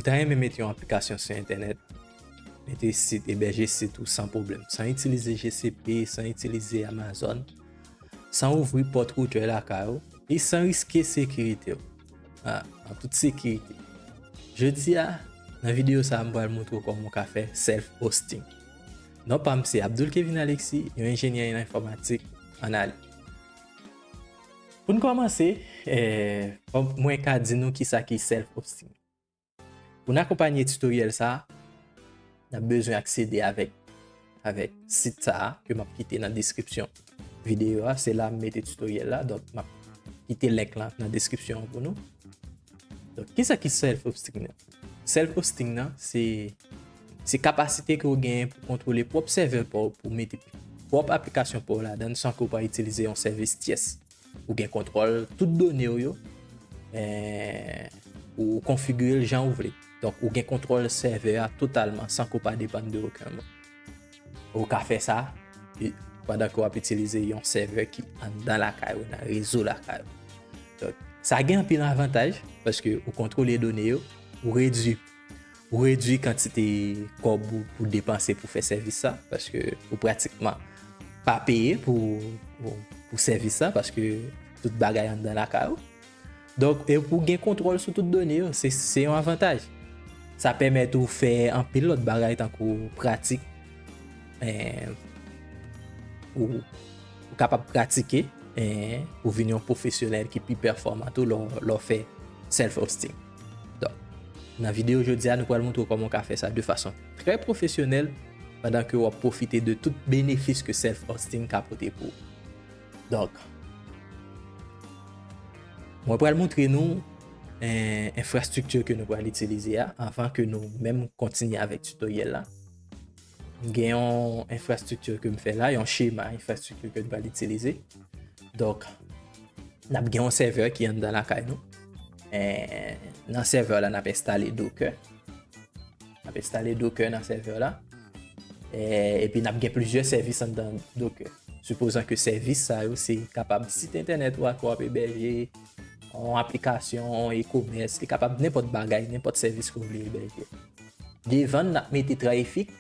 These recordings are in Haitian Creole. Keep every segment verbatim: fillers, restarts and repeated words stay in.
Ou ta renmen mete yon aplikasyon sou entènèt, mete sit, ebèje sit ou san pwoblèm, san itilize G C P, san itilize Amazon, san ouvri pòt routè lakay ou, e san riske sekirite w. A, an tout sekirite. Jodi a, nan videyo sa a, m pral montre w kòman w ka fè self-hosting. Non pa m se Abdul Kevin Alexis, yon enjenyè nan enfòmatik ann Ale. Pou n kòmanse, eh, mwen ka di nou kisa ki self-hosting. Pou n akonpanye tutoriel sa a, n ap bezwen aksede avèk, avèk sit sa a ke m ap kite nan deskripsyon videyo a. Se la m mete tutoriel la, donk m ap kite link la nan deskripsyon an pou nou. Donk, kisa ki self-hosting nan? Self-hosting nan, se, se kapasite ke w genyen pou kontwole pwòp sèvè pa w, pou mete pwòp aplikasyon pa w ladan l san ke w pa itilize yon sèvis tyès. Ou gen kontwòl tout done w yo, eh, ou konfigire l jan ou vle. Donk, ou gen kontwòl sèvè a totalman san ke w pa depann de okenn moun. Ou ka fè sa, e, pandan ke w ap itilize yon sèvè ki anndan lakay ou, nan rezo lakay ou. Donk, sa gen anpil avantaj, paske ou kontwole done yo, ou redui, ou redui kantite kòb ou pou depanse pou fè sèvis sa, paske ou pratikman pa peye pou, pou, pou sèvis sa, paske tout bagay anndan lakay ou. Donk, e pou gen kontwòl sou tout done yo, se, se yon avantaj. Sa pèmèt ou fè anpil lòt bagay, tankou pratik, eh, ou, ou kapab pratike, eh, pou vin yon pwofesyonèl ki pi pèfòman tou lè w, lè w fè self-hosting. Donk, nan videyo jodi a, nou pral montre w kòman w ka fè sa de fason trè pwofesyonèl, pandan ke w ap pwofite de tout benefis ke self-hosting ka pote pou ou. Donk, mwen pral montre nou, eh, enfrastrikti ke nou pral itilize a, anvan ke nou menm kontinye avèk tutoriel la. M gen yon enfrastrikti ke m fè la, yon chema enfrastrikti ke nou pral itilize. Donk, n ap gen yon sèvè ki anndan lakay nou. Eh, nan sèvè la, n ap enstale Docker. N ap enstale Docker nan sèvè la. Eh, epi n ap gen plizyè sèvis anndan Docker. Sipozan ke sèvis sa yo se kapab sit entènèt ou a ke w ap ebèje, yon aplikasyon, yon e-commerce, li kapab nenpòt bagay, nenpòt sèvis ke w vle ebèje. Devan n, n ap mete Traefik,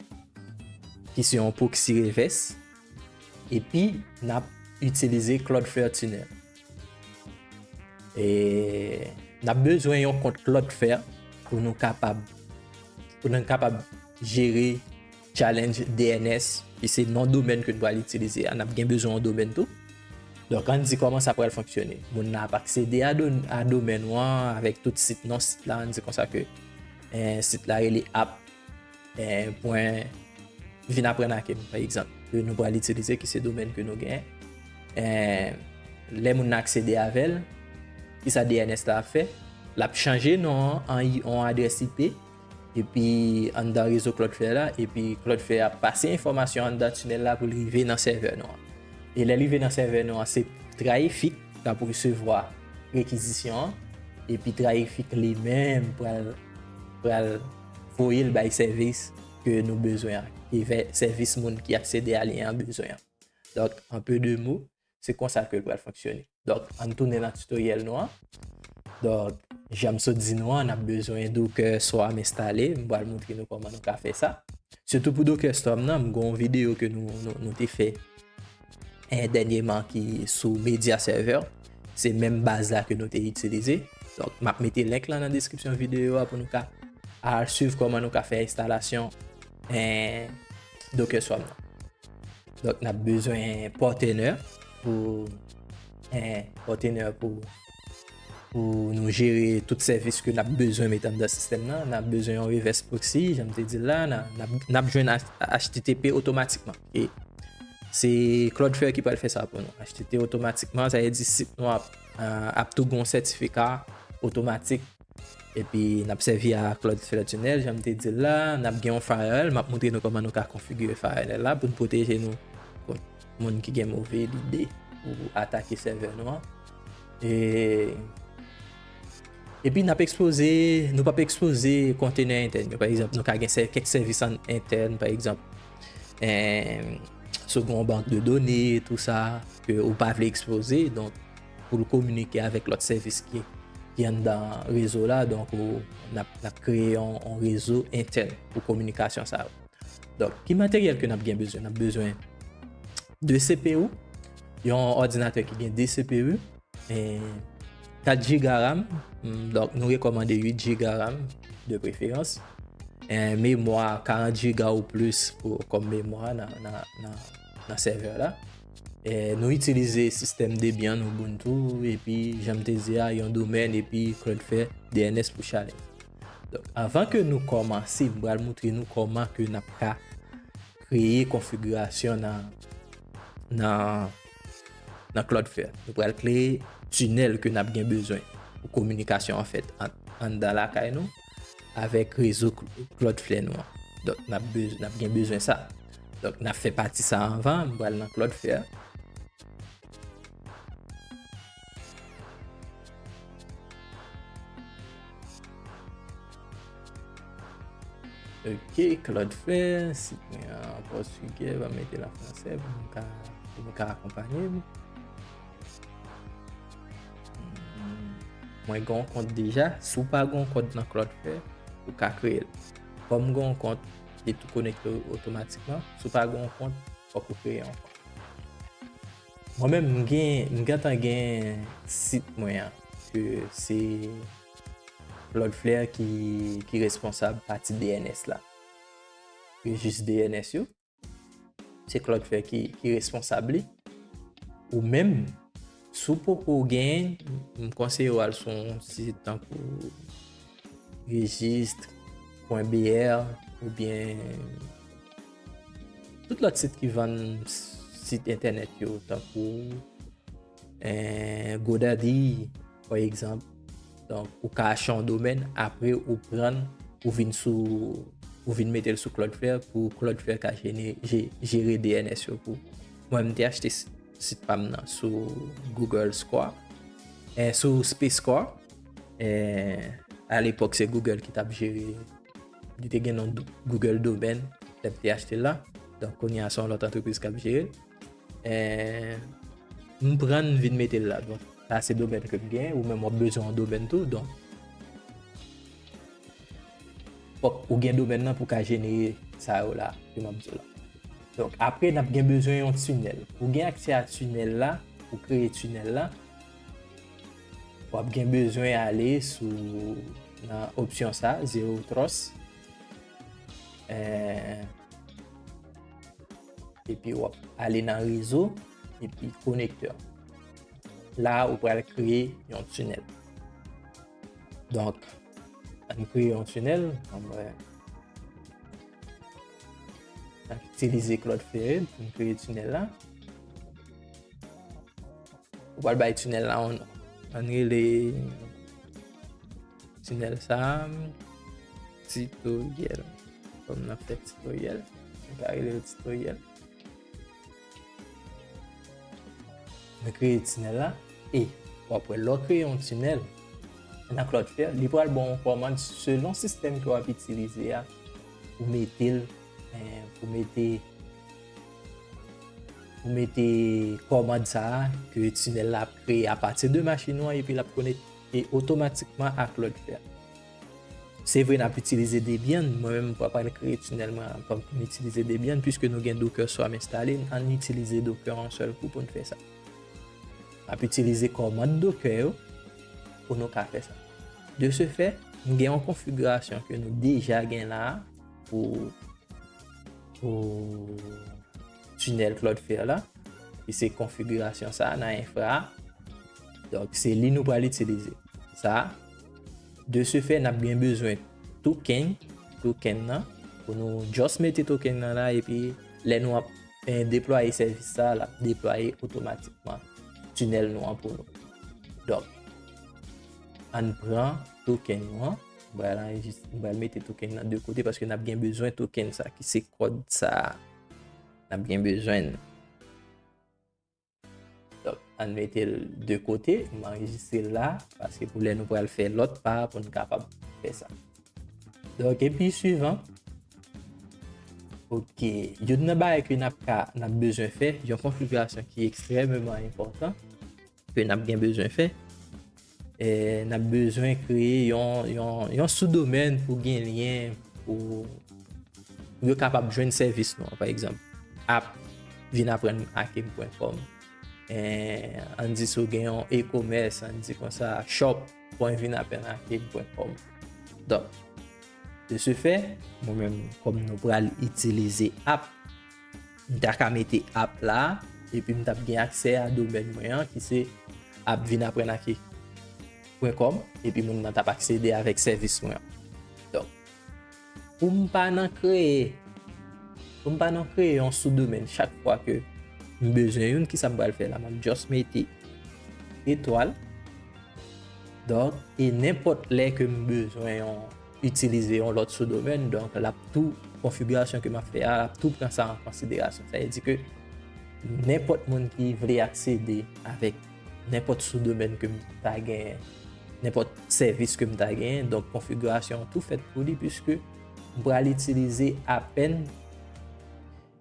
ki se yon proxy reverse, epi n ap itilize Cloudflare Tuner. E n ap bezwen yon kont Cloudflare pou nou kapab, pou nou kapab jere challenge D N S, ki se non domèn ke nou pral itilize a. N ap gen bezwen yon domèn tou. Donk, ann di kòman sa pral fonksyone. Moun nan ap aksede a, do, a domèn ou an avèk tout sit, non sit la, ann di konsa ke, eh, sit la rele app, eh, pwen vin aprann ak m, pa egzanp, ke nou pral itilize, ki se domèn ke nou genyen. Eh, lè moun nan aksede avè l, kisa D N S la ap fè? L ap chanje non an an yon adrès I P, epi anndan rezo Cloudflare la, epi Cloudflare ap pase enfòmasyon anndan tinèl la pou l rive nan sèvè nou an. E lè l rive nan sèvè nou an, se Traefik k ap resevwa rekizisyon an, epi Traefik li menm pral, pral voye l bay sèvis ke nou bezwen an, ki vè sèvis moun ki aksede a lyen an bezwen an. Donk, an pe de mo, se konsa ke l pral fonksyone. Donk, ann tounen nan tutoriel nou an. Donk, jan m sot di nou an, n ap bezwen Docker Swarm enstale. M pral montre nou kòman nou ka fè sa. Sitou pou Docker Swarm nan, m gen yon videyo ke nou, nou, nou te fè, eh, dènyèman ki sou Media Server. Se menm baz la ke nou te itilize. Donk, m ap mete link la nan deskripsyon videyo a pou nou ka al swiv kòman nou ka fè enstalasyon, eh, Docker Swarm nan. Donk, n ap bezwen pòtenè pou, eh, pòtenè pou, pou nou jere tout sèvis ke n ap bezwen met anndan sistèm nan. N ap bezwen yon reverse proxy, jan m te di l la, n a, n ap, n ap jwenn H-, H T T P otomatikman. E se Cloudflare ki pral fè sa pou nou. H T T P otomatikman, sa vle di sit nou ap, eh, ap tou gen yon sètifika otomatik. Epi n ap sèvi a Cloudflare Tunnel, jan m te di l la, n ap gen yon firewall, m ap montre nou kòman nou ka konfigire firewall la pou n pwoteje nou kont moun ki gen move lide pou atake sèvè nou an. E, epi n ap ekspoze, nou p ap ekspoze kontenè entèn yo. Pa egzanp, nou ka gen sè-, kèk sèvis an entèn, pa egzanp, en, si w gen yon bank de done, tou sa, ke ou pa vle ekspoze, donk, pou l kominike avèk lòt sèvis ki ki anndan rezo la, donk ou, n ap, n ap kreye yon, yon rezo entèn pou kominikasyon sa yo. Donk, ki materyèl ke n ap gen bezwen? N ap bezwen de C P U, yon òdinatè ki gen de C P U, e kat giga RAM, mm, donk nou rekòmande uit giga RAM de preferans. E memwa karant giga ou plis pou, kòm memwa nan, nan, nan, nan sèvè la. E nou itilize sistèm Debian, Ubuntu, epi jan m te di a, yon domèn, epi Cloudflare D N S pou challenge. Donk, anvan ke nou kòmanse, m pral montre nou kòman ke n ap ka kreye konfigirasyon nan, nan, nan Cloudflare. Nou pral kreye tinèl ke n ap gen bezwen pou kominikasyon an fèt an, anndan lakay nou avèk rezo Cl-, Cloudflare nou an. Donk, n ap bez-, n ap gen bezwen sa. Donk, n ap fè pati sa anvan, m pral nan Cloudflare. Ok, Cloudflare, sit mwen an pòtigè, m ap mete l an fransè pou m ka, pou nou ka akonpanye m. Hmm, mwen gen yon kont deja. Si w pa gen yon kont nan Cloudflare, ou ka kreye l. Kòm m gen yon kont, li tou konekte otomatikman. Si w pa gen yon kont, fòk ou kreye yon kont. Mwen menm, m gen, m gentan gen sit mwen an, ke se Cloudflare ki, ki responsab pati D N S la. Rejis D N S yo, se Cloudflare ki, ki responsab li. Ou menm, si w poko genyen, m konseye w al sou yon sit tankou registre point B R oubyen tout lòt sit ki vann sit entènèt yo, tankou, eh, GoDaddy, pa egzanp. Donk, ou ka achte yon domèn, apre ou pran l, ou vin sou, ou vin mete l sou Cloudflare pou Cloudflare ka jene-, je-, jere D N S yo pou ou. Mwen, m te achte s-, sit pa m nan sou Google Square, eh, sou Space Square. Eh, alepòk, se Google ki t ap jere. Li te gen non do-, Google Domain, lè m te achte l la. Donk, kounye a, se yon lòt antrepriz k ap jere l. Eh, m pran l, m vin mete l la. Donk, sa se domèn ke m gen, ou menm w ap bezwen yon domèn tou. Donk, fòk ou gen domèn nan pou ka jene sa yo la, ke m ap di w la. Donk, apre, n ap gen bezwen yon tinèl. Pou gen aksè a tinèl la, pou kreye tinèl la, w ap gen bezwen ale sou, nan opsyon sa, Zero Trust. Eh, epi w ap ale nan rezo, epi konektè. La, ou pral kreye yon tinèl. Donk, ann kreye yon tinèl, ann wè. N ap itilize Cloudflare pou n kreye tinèl la. Ou pral bay tinèl la yon non. Ann rele tinèl sa a, titoryèl. Kòm n ap fè titoryèl, nou ka rele l titoryèl. Nou kreye tinèl la, e w ap wè lè w kreye yon tinèl nan Cloudflare, li pral ba w yon kòmand selon sistèm ke w ap itilize a, pou mete l, eh, pou mete, pou mete kòmand sa a ke tinèl la ap kreye apati de machin ou an, epi l ap konekte otomatikman a Cloudflare. Se vre, n ap itilize Debian. Mwen menm, m pa pral kreye tinèl mwen an, kòm m itilize Debian, piske nou gen Docker Swarm enstale, ann itilize Docker yon sèl kou pou n fè sa. N ap itilize kòmand Docker yo pou nou ka fè sa. De ce fait, nou gen yon konfigirasyon ke nou deja gen la a pou pou tinèl Cloudflare la, ki se konfigirasyon sa a nan enfra a. Donk, se li nou pral itilize. Sa a, de ce fait, n ap gen bezwen token, token nan, pou nou just mete token nan la, epi lè nou ap, eh, deplwaye sèvis sa a, l ap deplwaye otomatikman tinèl nou an pou nou. Donk, ann pran token nou an. M pral anrejis-, m pral mete token nan de kote paske n ap gen bezwen token sa ki se kòd sa a. N ap gen bezwen l. Donk, ann mete l de kote, m anrejistre l la, paske pou lè nou pral fè lòt pa a pou n kapab fè sa. Donk, epi swivan, ok, youn nan bagay ke n ap ka, n ap bezwen fè, yon konfigirasyon ki ekstrèmeman enpòtan, ke n ap gen bezwen fè, e, n ap bezwen kreye yon, yon, yon soudomèn pou gen lyen, pou, pou yo kapab jwenn sèvis nou an. Pa egzanp, app vin aprann akim pwen kòm. E, ann di si w gen yon e-commerce, ann di konsa, shop pwen vin aprann akim pwen kòm. Donk, de ce fait, mwen menm, kòm nou pral itilize app, m ta ka mete app la, epi m t ap gen aksè a domèn mwen an, ki se app vin aprann akim pwen kòm, epi moun nan t ap aksede avèk sèvis mwen an. Donk, pou m pa nan kreye, pou m pa nan kreye yon soudomèn chak fwa ke m bezwen youn, kisa m pral fè la? M ap just mete etwal. Donk, e nenpòt lè ke m bezwen yon, itilize yon lòt soudomèn, donk l ap tou, konfigirasyon ke m ap fè a, l ap tou pran sa an konsiderasyon. Sa vle di ke nenpòt moun ki vle aksede avèk nenpòt soudomèn ke m ta genyen, nenpòt sèvis ke m ta genyen, donk konfigirasyon an tou fèt pou li, piske m pral itilize apèn,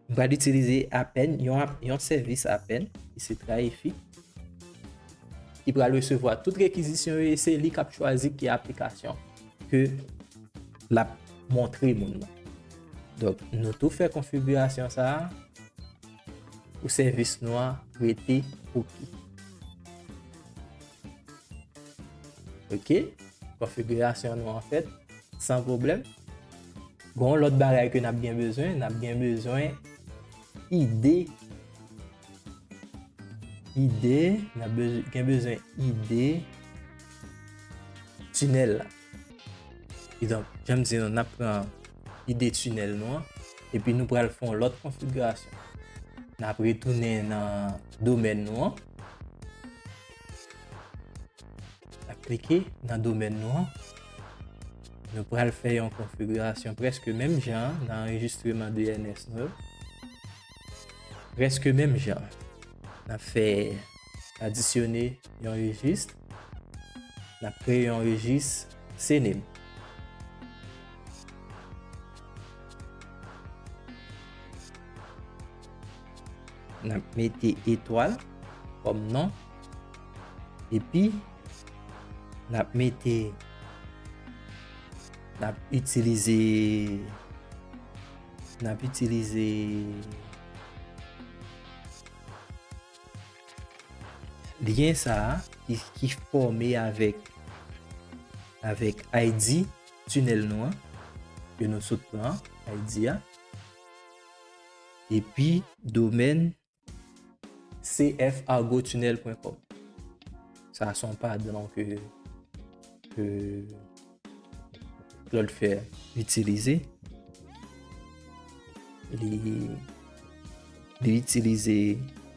m pral itilize apèn yon ap-, yon sèvis apèn, ki se Thrivefit, ki pral resevwa tout rekizisyon yo, e se li k ap chwazi ki aplikasyon ke l ap montre moun nan. Donk, nou tou fè konfigirasyon sa a pou sèvis nou an rete oke. Oke, konfigirasyon nou an fèt san pwoblèm. Gon lòt bagay ke n ap gen bezwen, n ap gen bezwen ide, ide, n ap bez-, gen bezwen ide tinèl la. Kidonk, jan m di nou, n ap pran ide tinèl nou an, epi nou pral fè yon lòt konfigirasyon. N ap retounen nan domèn nou an. N ap klike nan domèn nou an. Nou pral fè yon konfigirasyon prèske menm jan nan anrejistreman D N S nou yo. Prèske menm jan. N ap fè adisyone yon rejis. N ap kreye yon rejis C N A M E. N ap mete etwal kòm non. Epi, n ap mete, n ap itilize, n ap itilize lyen sa a ki, ki fòme avèk, avèk I D tinèl nou an, ke nou sot pran, I D a. Epi, domèn C F argo tunnel pwen kòm. Sa se yon padon ke, ke Cloudflare itilize. Li, li itilize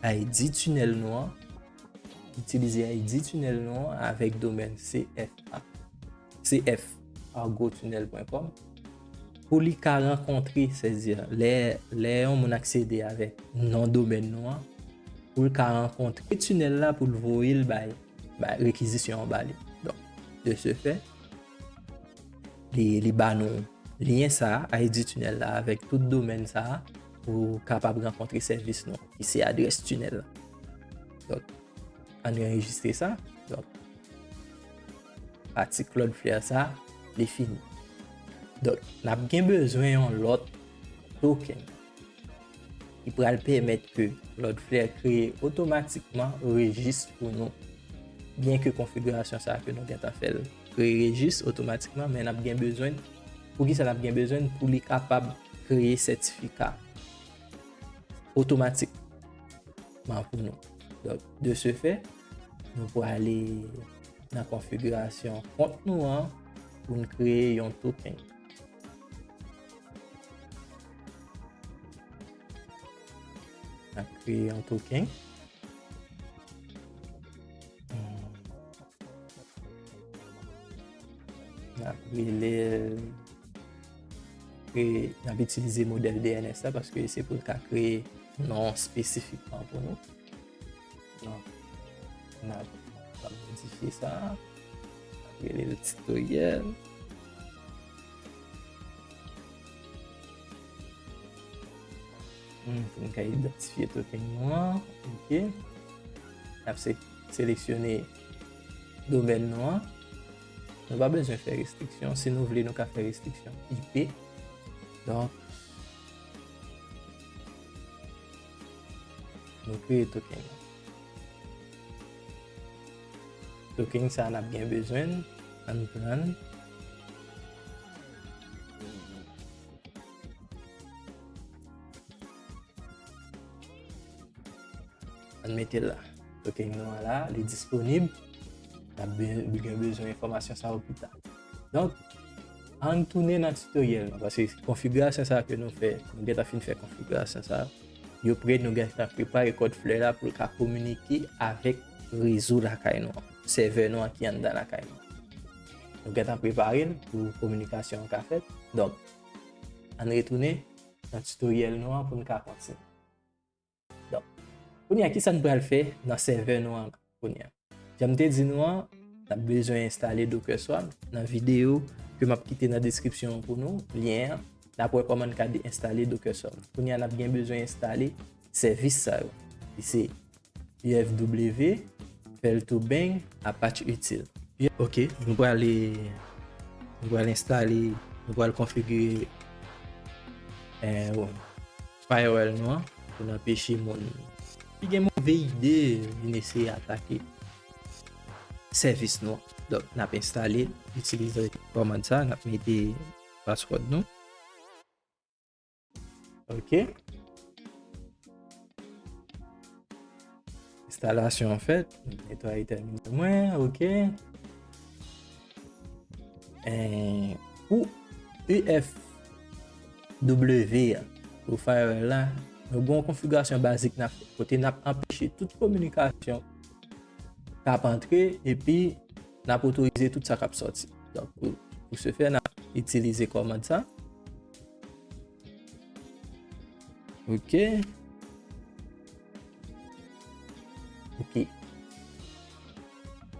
I D tinèl nou an. Itilize I D tinèl nou an avèk domèn C F A, C F argo tunnel pwen kòm, pou li ka rankontre, sètadi, lè, lè yon moun aksede avèk non domèn nou an, pou l ka rankontre tinèl la, pou l voye l bay, bay rekizisyon an ba li. Donk, de ce fait, li, li ba nou lyen sa a, I D tinèl la, avèk tout domèn sa a, pou kapab rankontre sèvis nou, ki se adrès tinèl la. Donk, ann anrejistre sa. Donk, pati Cloudflare sa, li fini. Donk, n ap gen bezwen yon lòt token ki pral pèmèt ke Cloudflare kreye otomatikman rejis pou nou. Byenke konfigirasyon sa a ke nou gentan fè l kreye rejis otomatikman, men n ap gen bezwen, poukisa n ap gen bezwen? Pou li kapab kreye sètifika otomatikman pou nou. Donk, de ce fait, nou prale nan konfigirasyon kont nou an pou n kreye yon token. N ap kreye yon token. Hmm. N ap rele l, e n ap itilize modèl D N S la paske se pou l ka kreye non espesifikman pou nou. Donk, n ap, n ap modifye sa. N ap rele l titorial. Hmm, pou n ka idantifye token nou an. Ok. N ap se-, seleksyone domèn nou an. Nou pa bezwen fè restriksyon. Si nou vle, nou ka fè restriksyon I P. Donk, nou kreye token. Token sa n ap gen bezwen l, ann pran l. Ann mete l la. Token nou an la, li disponib. N ap be- gen bezwen enfòmasyon sa yo pita. Donk, ann tounen nan tutoriel nou, paske konfigirasyon sa ke nou fè, nou gentan fin fè konfigirasyon sa, yo prè, nou gentan prepare kòd flè la pou l ka kominike avèk rezo lakay nou an, sèvè nou an ki anndan lakay nou. Nou gentan prepare l pou kominikasyon an ka fèt. Donk, ann retounen nan tutoriel nou an pou n ka kontinye. Donk, kounye a, kisa n pral fè nan sèvè nou an la kounye a? Jan m te di nou an, n ap bezwen enstale Docker Swarm. Nan videyo ke m ap kite nan deskripsyon an pou nou, lyen an, n ap wè kòman n ka de- enstale Docker Swarm. Kounye a, n ap gen bezwen enstale sèvis sa yo. Li se U F W, Fail to Bang, Apache Util. Ok, nou prale, nou pral enstale, nou pral konfigire, eh, firewall nou an pou n anpeche moun ki gen move ide vin eseye atake sèvis nou an. Donk, n ap enstale, itilize kòmand sa, n ap mete password nou. Ok. Enstalasyon an fèt. Netwaye tèminal mwen. Ok. Eh, pou U F W a, pou firewall la, nou gen yon konfigirasyon bazik n ap fè, kote n ap anpeche tout kominikasyon k ap antre, epi n ap otorize tout sa k ap sòti. Donk, pou, pou se fè, n ap itilize kòmand sa. Ok. Ok.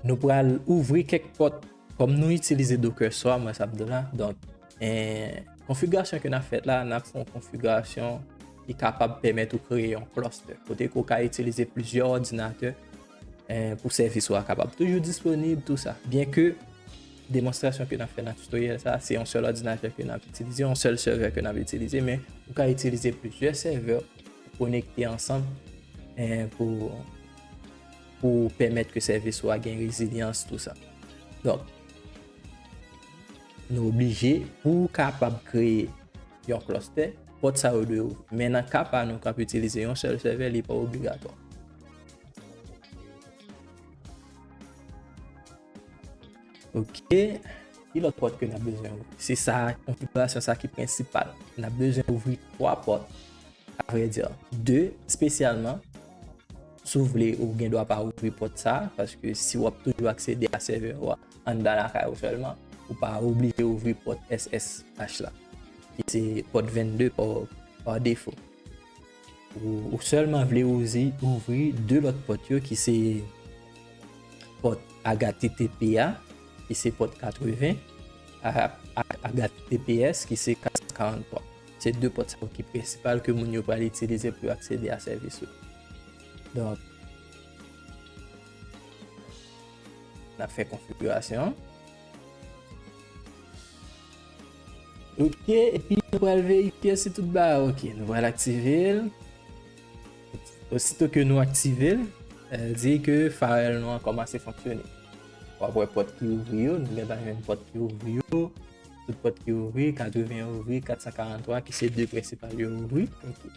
Nou pral ouvri kèk pòt. Kòm nou itilize Docker Swarm, mwen sa ap di la. Donk, eh, konfigirasyon ke n ap fè la, n ap fè yon konfigirasyon ki kapab pèmèt ou kreye yon cluster. Kote ke w ka itilize plizyè òdinatè, eh, pou sèvis ou a kapab toujou disponib, tou sa. Byen ke demonstrasyon ke n ap fè nan tutoriel sa, se yon sèl òdinatè ke n ap itilize, yon sèl sèvè ke n ap itilize, men ou ka itilize plizyè sèvè pou konekte ansanm, eh, pou, pou pèmèt ke sèvis ou a gen rezilyans, tou sa. Donk, nou oblije, pou w kapab kreye yon cluster, pòt sa yo dwe ouvri. Men nan ka pa nou k ap itilize yon sèl sèvè, li pa obligatwa. Ok. Ki lòt pòt ke n ap bezwen ouvri? Se sa, konfigirasyon sa ki prensipal. N ap bezwen ouvri twa pòt. A vrè di, de espesyalman. Si w vle, ou gen dwa pa ouvri pòt sa, paske si w ap toujou aksede a sèvè ou a anndan lakay ou sèlman, ou pa oblije ouvri pòt S S H la, ki se pòt vennde pa, pa defo. Ou, ou sèlman vle ouzi, ouvri de lòt pòt yo, ki se pòt H T T P a, ki se pòt katreven, a, a, H T T P S, ki se kat san karanntwa. Se de pòt sa yo ki prensipal ke moun yo pral itilize pou yo aksede a sèvis ou. Donk, n ap fè konfigirasyon. Ok, epi nou pral verifye si tout bagay ok. Nou pral aktive l. Osito ke nou aktive l, eh, di ke firewall nou an kòmanse fonksyone. W ap wè pòt ki ouvri yo, nou gentan jwenn pòt ki ouvri yo. Tout pòt ki ouvri, katreven ouvri, kat san karanntwa ki se de prensipal yo ouvri. Ok.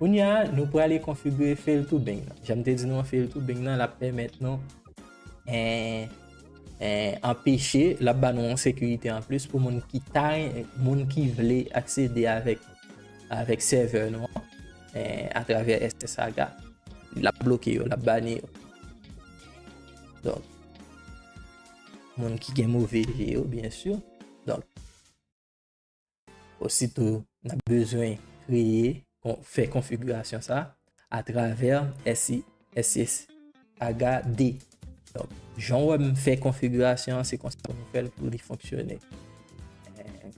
Kounye a, nou prale konfigire fail to bang nan. Jan m te di nou an, fail to bang nan, l ap pèmèt nou, eh, eh, anpeche, l ap ba nou yon sekirite anplis pou moun ki ta, moun ki vle aksede avèk, avèk sèvè nou an, eh, atravè S S H A. L ap bloke yo, l ap bani yo. Donk, moun ki gen move je yo, byen si. Donk, osito n ap bezwen kreye, kon-, fè konfigirasyon sa atravè S I, S S H A D. Donk, jan w wè m fè konfigirasyon an, se konsa pou nou fè l pou li fonksyone. Eh,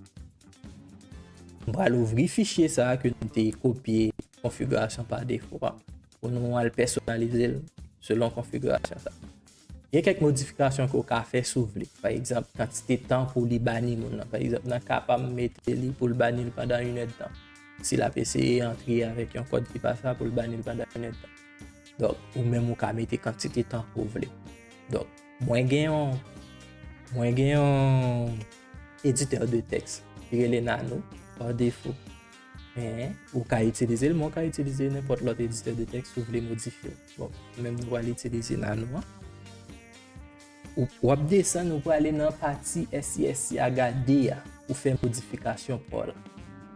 m pral ouvri fichye sa a ke nou te kopye konfigirasyon pa defo a, pou nou al pèsonalize l selon konfigirasyon sa. Gen kèk modifikasyon ke w ka fè si w vle. Pa egzanp, kantite tan pou li bani moun nan. Pa egzanp, nan ka pa m, mete li pou l bani l pandan inèdtan. Si l ap eseye antre avèk yon kòd ki pa sa, pou l bani l pandan inèdtan. Donk, ou menm ou ka mete kantite tan ke w vle. Donk, mwen gen yon, mwen gen yon editè de tèks ki rele Nano, pa defo. Men, ou ka itilize l, men ou ka itilize nenpòt lòt editè de tèks si w vle modifye l. Bon, menm nou pral itilize Nano an. Ou, w ap desann, ou prale nan pati S C S C Aga de a pou fè modifikasyon pa w la.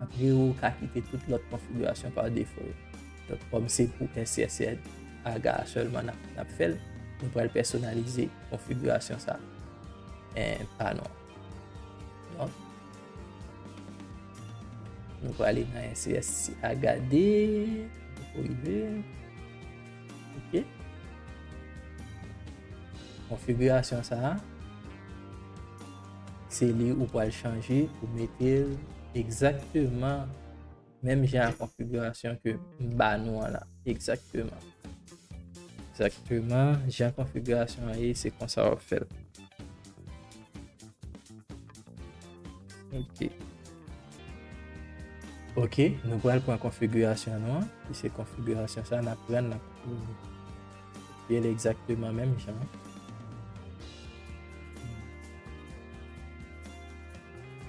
Apre, ou ka kite tout lòt konfigirasyon pa defo yo. Donk, kòm se pou S C S C Aga sèlman n ap, n ap fè l, nou pral pèsonalize konfigirasyon sa, eh, pa nou. Donk, nou prale nan S C S C Aga de, nou rive. Ok. Konfigirasyon sa a, se li ou pral chanje, ou mete l egzakteman menm jan ak konfigirasyon ke m ba nou an la. Egzakteman. Egzakteman, jan konfigirasyon an ye, se konsa w ap fè l. Ok. Ok, nou pral pran konfigirasyon nou an. Ki se konfigirasyon sa, n ap pran, n ap kopye l egzakteman menm jan.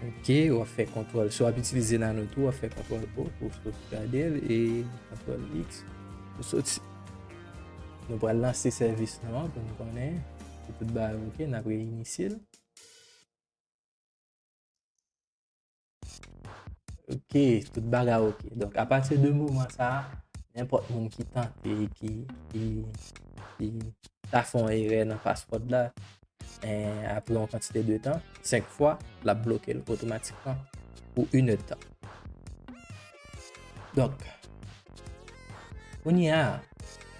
Ok, w ap fè kontwòl. Si w ap itilize Nano tou, w ap fè kontwòl O pou w sot gade l e kontwòl X pou soti. Nou pral lanse sèvis nou an pou nou konnen si tout bagay ok, n ap reinisye l. Ok, tout bagay ok. Donk, apati de moman sa a, nenpòt moun ki tante, ki, ki, ki ta fè yon erè nan password la, eh, apre yon kantite de tan, senk fwa, l ap bloke l otomatikman pou inèdtan. Donk, kounye a,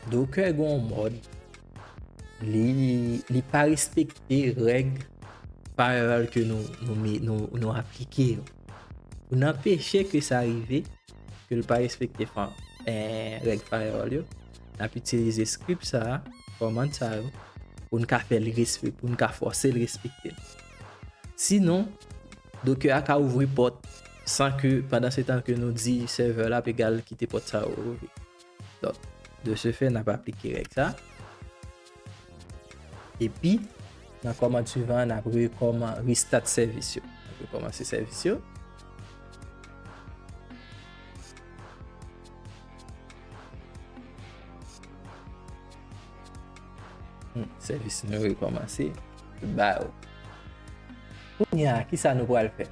Docker gen yon mòd, li, li pa respekte règ firewall ke nou, nou, nou, nou aplike yo. Pou n anpeche ke sa rive, ke l pa respekte fa-, eh, règ firewall yo, n ap itilize script sa a, command sa yo, pou n ka fè l respè-, pou n ka fòse l respekte l. Sinon, Docker a ka ouvri pòt san ke, pandan se tan ke nou di server la ap egal kite pòt sa yo ouvri. Donk, de ce fait, n ap aplike règ sa. Epi, nan command swivan an, n ap rekòman-, restart sèvis yo. N ap rekòmanse sèvis yo. Hmm, sèvis nou rekòmanse. Ba yo. Kounye a, kisa nou pral fè?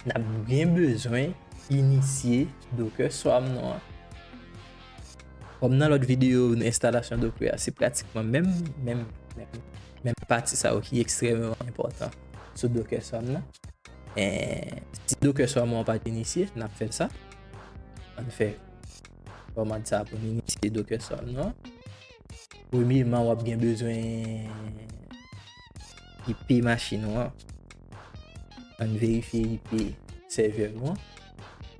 N ap gen bezwen inisye Docker Swarm nou an. Kòm nan lòt videyo, enstalasyon Docker a, se pratikman menm, menm, menm, menm pati sa yo ki ekstrèmeman enpòtan sou Docker Swarm nan. Eh, si Docker Swarm ou an pa t inisye, n ap fè sa. Ann fè kòmand sa pou n inisye Docker Swarm nou an. Premyèman, w ap gen bezwen I P machin ou an. Ann verifye I P sèvè nou an.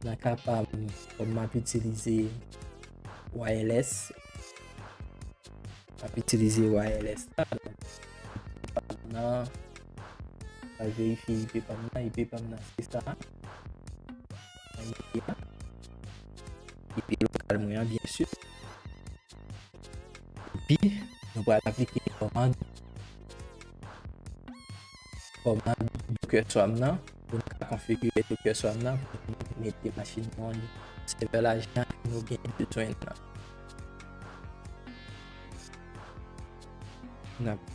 Nan ka pa m, kòm m ap itilize wireless, m ap itilize wireless la. Donk, I P pa m nan, al verifye I P pa m nan, I P pa m nan, se sa. Mwen mete a. I P lokal mwen an, byen si. Epi, nou pral aplike kòmand, kòmand Docker Swarm nan, pou nou ka konfigire Docker Swarm nan, pou nou mete machin nou an sèvè la jan ke nou gen bezwen nan. N ap,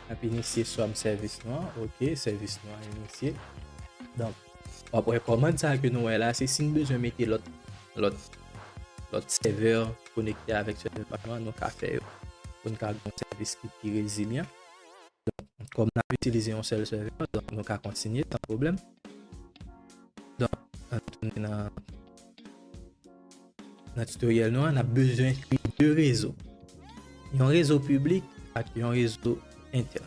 n ap inisye Swarm sèvis nou an. Ok, sèvis nou an inisye. Donk, w ap wè kòmand sa ke nou wè la, se si n bezwen mete lòt, lòt, lòt sèvè konekte avèk sèvè pa nou an, nou ka fè yo. Pou n ka gen yon sèvis ki pi rezilyan. Donk, kòm n ap itilize yon sèl sèvè, donk nou ka kontinye san pwoblèm. Donk, ann tounen nan, nan tutorial nou an, n ap bezwen kreye de rezo. Yon rezo piblik ak yon rezo entèn.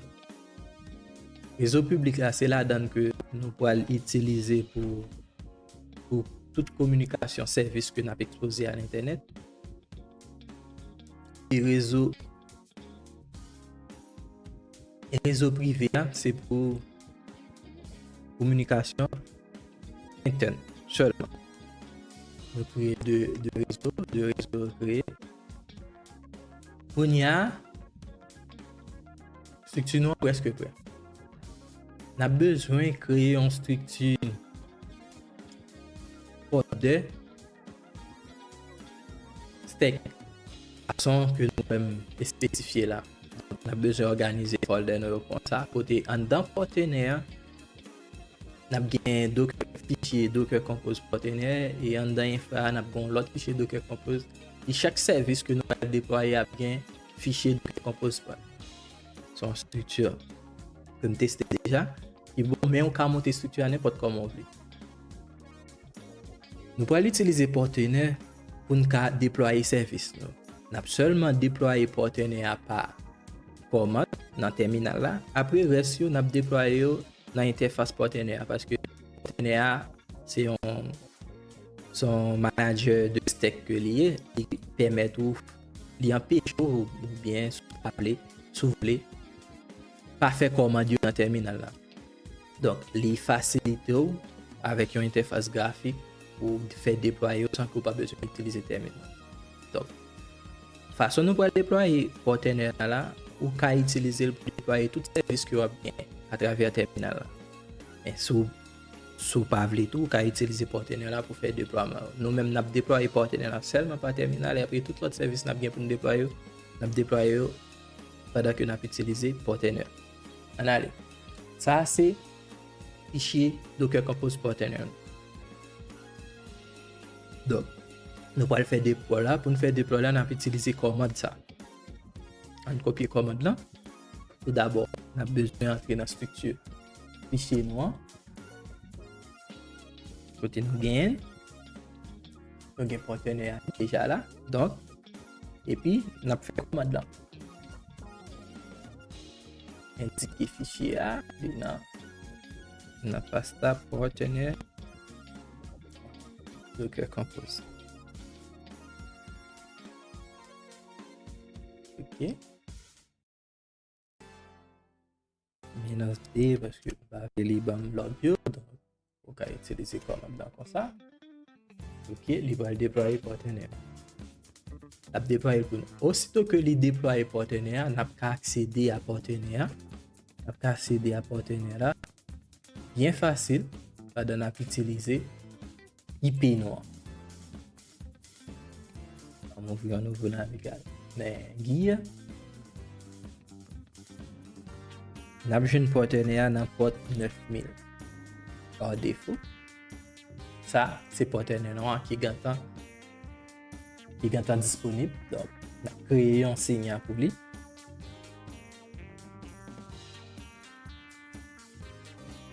Rezo piblik la, se ladan l ke nou pral itilize pou, pou tout kominikasyon sèvis ke n ap ekspoze a nan entènèt. E rezo Rezo prive a, se pou kominikasyon entèn sèlman. Nou kreye de, de rezo, de rezo kreye. Kounye a, estrikti nou an prèske prè. N ap bezwen kreye yon estrikti folder stack fason ke nou menm espesifye la. Donk, n ap bezwen òganize folder nou yo konsa, kote anndan pòtenè a, n ap gen Docker, fichye Docker Compose pòtenè, e anndan enfra a, n ap gen yon lòt fichye Docker Compose. E chak sèvis ke nou pral deplwaye ap gen fichye Docker Compose pa l. Se yon estrikti ke m teste deja. Ki bon, men ou ka monte estrikti a nenpòt kòman w vle. Nou pral itilize pòtenè pou n ka deplwaye sèvis nou. N ap sèlman deplwaye pòtenè a pa kòmand nan tèminal la. Apre rès yo, n ap deplwaye yo nan entèfas pòtenè a, paske pòtenè a, se yon, se yon manager de stack ke li ye. Li pèmèt ou, li anpeche w, oubyen si w pa vle, si w vle, pa fè kòmand yo nan tèminal la. Donk, li fasilite w avèk yon entèfas grafik pou w fè deplwaye yo san ke w pa bezwen itilize tèminal. Donk, fason nou pral deplwaye pòtenè a la, ou ka itilize l pou deplwaye tout sèvis ke w ap gen atravè tèminal la. Men si w, si w pa vle tou, ou ka itilize pòtenè la pou fè deplwaman yo. Nou menm, n ap deplwaye pòtenè la sèlman pa tèminal, e apre tout lòt sèvis n ap gen pou n deplwaye yo, n ap deplwaye yo pandan ke n ap itilize pòtenè. Ann ale. Sa a se fichye Docker Compose pòtenè nou. Donk, nou pral fè deplwa la. Pou n fè deplwa la, n ap itilize kòmand sa. Ann kopye kòmand lan. Tou dabò, n ap bezwen antre nan estrikti fichye nou an. Kote nou genyen l. Nou gen pòtenè a deja la. Donk, epi, n ap fè kòmand lan. Endike fichye a, li nan, nan pasta pòtenè Docker Compose. Ok. Menase, paske m pa vle li ban m lòd yo, donk ou ka itilize kòmand lan konsa. Ok, li pral deplwaye pòtenè. L ap deplwaye l pou nou. Osito ke li deplwaye pòtenè a, n ap ka aksede a pòtenè a. N ap ka aksede a pòtenè la byen fasil pandan n ap itilize I P nou an. Ann ouvri yon nouvo navigatè. Men, Guy, n ap jwenn pòtenè a nan pòt nèf mil. Pa defo. Sa, se pòtenè nou an ki gentan, ki gentan disponib. Donk, n ap kreye yon siy pou li.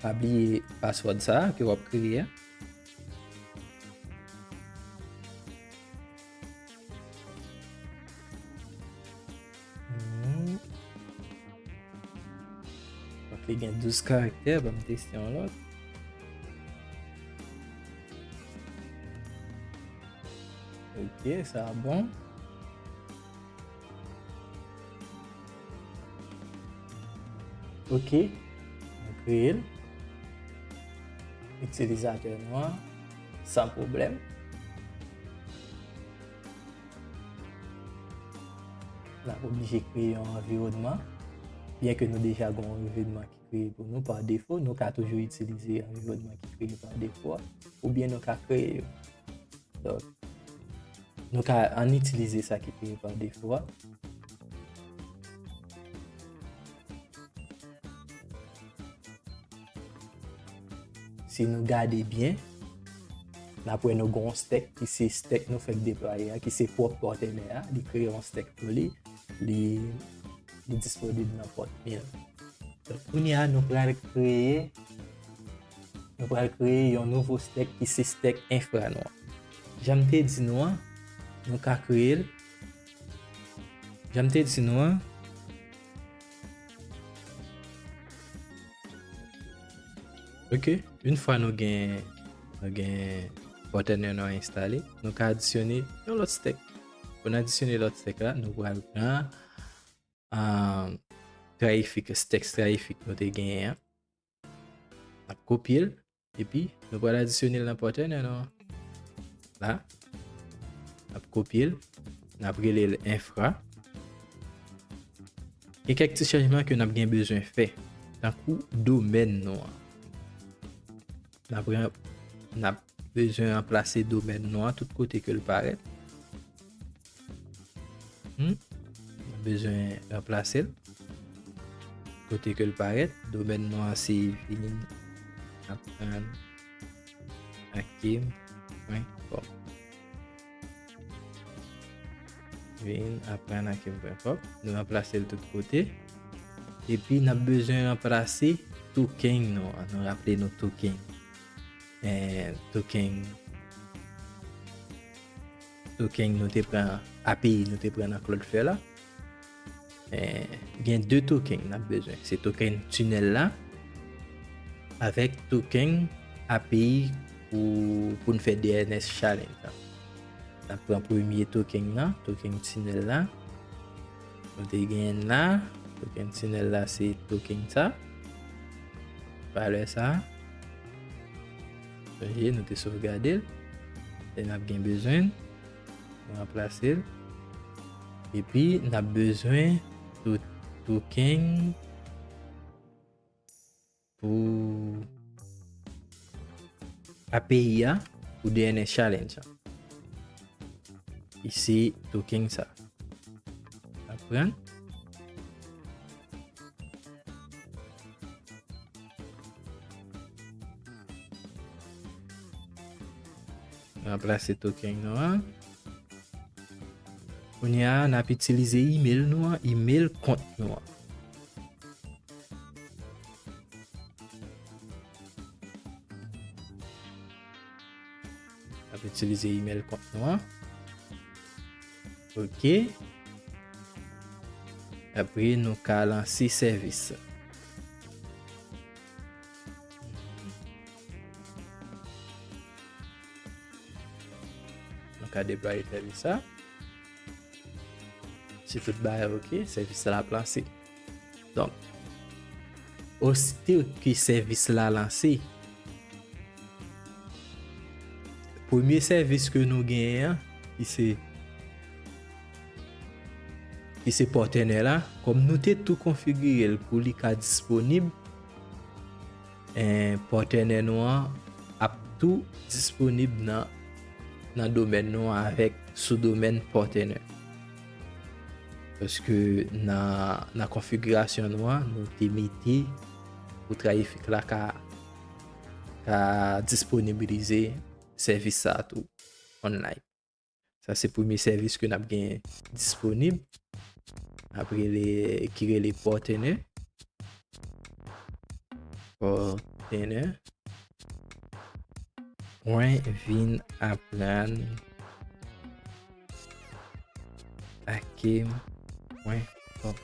Pa bliye password sa a ke w ap kreye a. Hmm. Ok, gen douz karaktè, ban m teste yon lòt. Ok, sa a bon. Ok, nou kreye l. Itilizatè nou an, san pwoblèm. N ap oblije kreye yon anviwònman. Byenke nou deja gen yon anviwònman ki kreye pou nou pa defo, nou ka toujou itilize anviwònman ki kreye pa defo a, oubyen nou ka kreye yo. Donk, nou ka ann itilize sa ki kreye pa defo a. Si nou gade byen, n ap wè nou gen yon stack ki se stack nou fèk deplwaye a, ki se pwòp pòtenè a. Li kreye yon stack pou li, li, li disponib nan pòt mil. Donk, kounye a, nou pral kreye, nou pral kreye yon nouvo stack ki se stack enfra nou an. Jan m te di nou an, nou ka kreye l. Jan m te di nou an, Ok, yon fwa nou gen, nou gen pòtenè nou enstale, nou ka adisyone yon lòt stack. Pou n adisyone lòt stack la, nou pral pran, ah, trayefik, tèks trayefik nou te genyen an. N ap kopye l, epi nou pral adisyone l nan pòtènè nou an. La, n ap kopye l, n ap rele l enfra. Gen kèk ti chanjman ke n ap gen bezwen fè, tankou domèn nou an. N ap ran-, n ap bezwen ranplase domèn nou an tout kote ke l parèt. Hmm? N ap bezwen ranplase l kote ke l parèt. Domèn nou an se vin aprann akim pwen kòm. Vin aprann akim pwen kòm. Nou ranplase l tout kote. Epi n ap bezwen ranplase token nou an. Nou raple nou token. Eh, token, token nou te pran, A P I nou te pran nan Cloudflare la. Eh, gen de token n ap bezwen. Se token tinèl la avèk token A P I pou, pou n fè D N S challenge la. N ap pran premye token nan, token tinèl la. Nou te genyen la, token tinèl la se token sa. Valè sa. Sonje, nou te sovgade l. E n ap gen bezwen l. Nou ranplase l. Epi, n ap bezwen tou-, token pou A P I a, pou D N S challenge an. Isi, token sa. Aprann. Ranplase token nou an. Kounye a, n ap itilize email nou an, email kont nou an. N ap itilize email kont nou an. Ok. Apre, nou ka lanse sèvis. Nou ka deplwaye sèvis sa. Si tout bagay ok, sèvis la ap lanse. Donk, osito ke sèvis la lanse, premye sèvis ke nou genyen an, ki se, ki se pòtènè la, kòm nou te tou konfigire l pou li ka disponib, eh, pòtènè nou an ap tou disponib nan, nan domèn nou an avèk soudomèn pòtènè. Paske nan, nan konfigirasyon nou an, nou te mete pou trayefik la ka, ka disponibilize sèvis sa a tou online. Sa se premye sèvis ke n ap gen disponib. N ap rele, ki rele pòtènè. Pòtènè. Pwen vin aprann akim pwen kòm.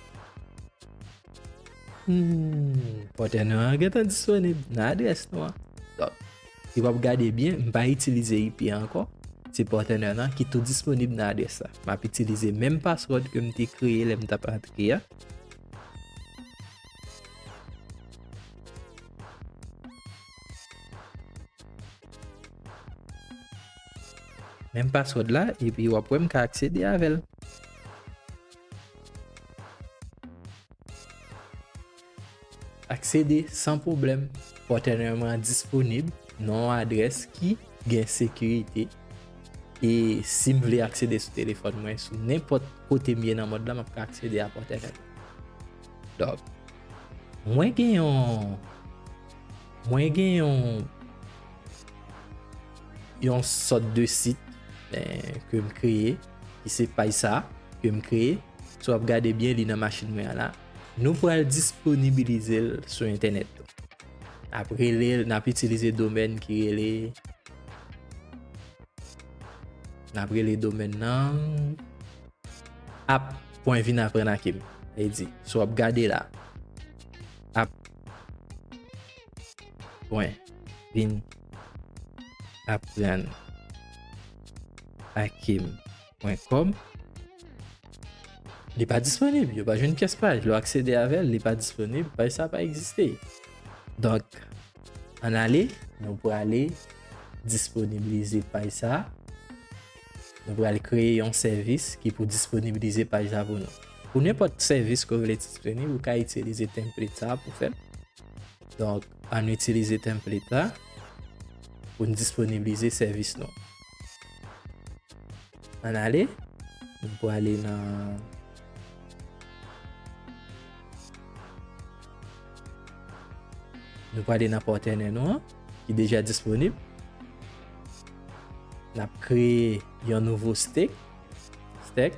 Hmm, pòtènè an gentan disponib nan adrès nou an. Donk, si w ap gade byen, m pa itilize I P a ankò. Se pòtènè an ki tou disponib nan adrès la. M ap itilize menm password ke m te kreye lè m t ap antre a. Menm password la, epi w ap wè m ka aksede avè l. Aksede san pwoblèm. Pòtènè mwen an disponib nan yon adrès ki gen sekirite. E si m vle aksede sou telefòn mwen, sou nenpòt kote m ye nan mond lan, m ap ka aksede a pòtènè. Donk, mwen gen yon, mwen gen yon, yon sòt de sit, eh, ke m kreye, ki se paj sa a ke m kreye. Si w ap gade byen, li nan machin mwen an la. Nou pral disponibilize l sou entènèt tou. N ap rele l, n ap itilize domèn ki rele, n ap rele domèn nan app pwen vin aprann akim. Sa vle di, si w ap gade la, app pwen vin aprann akim pwen kòm. Li pa disponib, yo pa jwenn pyès paj. Lè w aksede avè l, li pa disponib, paj sa pa egziste. Donk, ann ale, nou prale disponibilize paj sa. Nou pral kreye yon sèvis ki pou disponibilize paj la pou nou. Pou nenpòt sèvis ke w vle disponib, ou ka itilize template sa pou fè l. Donk, ann itilize template la pou n disponibilize sèvis nou. Ann ale, nou prale nan nou prale nan pòtènè nou an ki deja disponib. N ap kreye yon nouvo stake. Stake.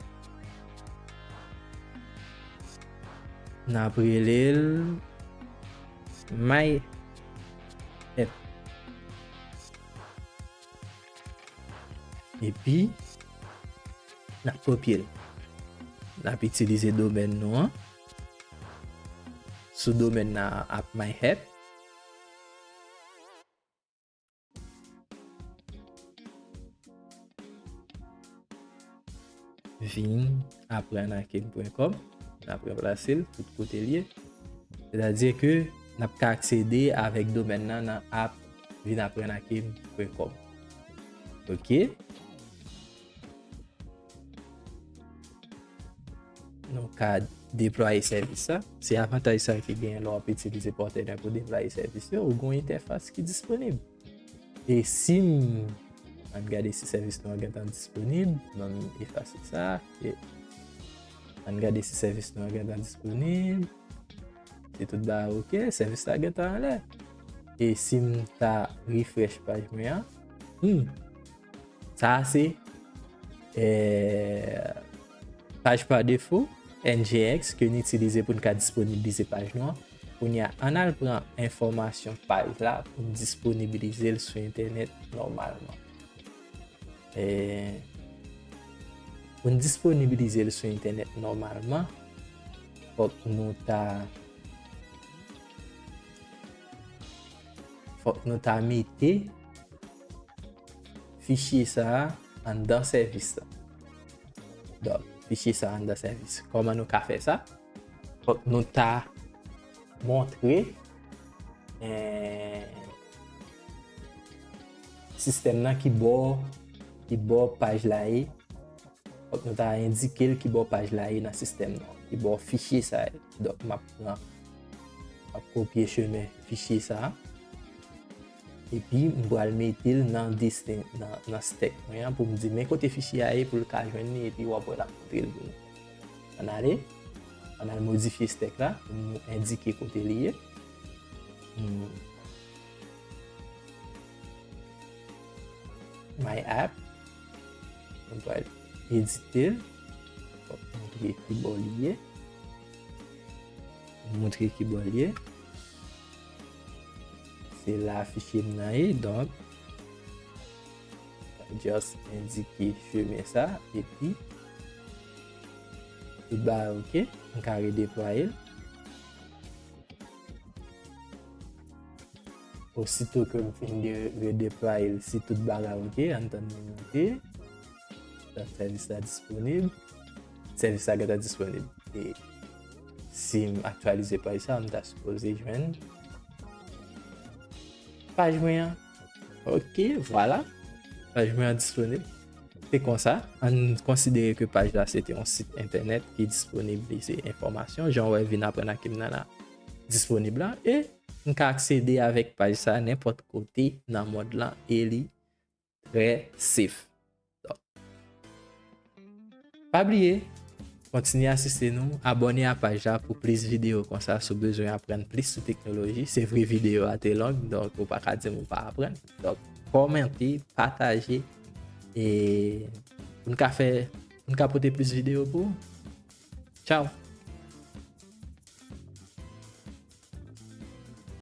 N ap rele l My App. Epi, n ap kopye l. N ap itilize domèn nou an. Sou domèn nan, app My App. Vin aprann akim pwen kòm. N ap ranplase l tout kote l ye. Sètadi ke n ap ka aksede avèk domèn nan nan app vin aprann akim pwen kòm. Ok. Nou ka deplwaye sèvis sa. Se avantaj sa ki genyen lè w ap itilize pòtènè pou deplwaye sèvis yo. Ou gen yon entèfas ki disponib. E si m, ann gade si sèvis nou an gentan disponib, ban m efase sa, e ann gade si sèvis nou an gentan disponib. Se tout bagay ok, sèvis la gentan anlè. E si m ta refresh paj mwen an, hmm, sa a se, eh, paj pa defo, N G X, ke n itilize pou n ka disponibilize paj nou an. Kounye a, ann al pran enfòmasyon paj la pou n disponibilize l sou entènèt nòmalman. E, pou n disponibilize l sou entènèt nòmalman, fòk nou ta, fòk nou ta mete fichye sa a anndan sèvis la. Donk, fichye sa a anndan sèvis. Kòman nou ka fè sa? Fòk nou ta montre, eh, sistèm nan ki bò, ki bò paj la ye. Fòk nou ta endike l ki bò paj la ye nan sistèm nan, ki bò fichye sa ye. Donk, m ap pran, m ap kopye chemen fichye sa a. Epi, m pral mete l nan desten, nan, nan stèk mwen an pou m di, men kote fichye a ye pou l ka jwenn li, epi w ap wè l ap montre l pou nou. Ann ale, ann al modifye stèk la, pou nou endike kote li ye. Hmm. My app. Nou pral edite l. Fòk montre ki bò li ye. Montre ki bò li ye. Se la fichye m nan ye, donk, just endike chemen sa, epi, tout bagay ok, m ka redeplwaye l. Osito ke m fin de-, redeplwaye l, si tout bagay ok, ann tann li monte. Donk, sèvis la disponib. Sèvis la gentan disponib. E si m aktyalize paj sa, m ta sipoze jwenn paj mwen an. Ok, vwala. Paj mwen an disponib. Se konsa, ann konsidere ke paj la se te yon sit entènèt ki disponibilize enfòmasyon. Jan w wè, vin aprann ak Imnana disponib la. E n ka aksede avèk paj sa nenpòt kote nan mond lan e li trè safe. Donk, pa bliye, kontinye asiste nou, abòne a paj la pou plis videyo konsa si w bezwen aprann plis sou teknoloji. Se vre videyo a te long, donk ou pa ka di m ou pa aprann. Donk, kòmante, pataje, e pou n ka fè, pou n ka pote plis videyo pou ou. Tchao!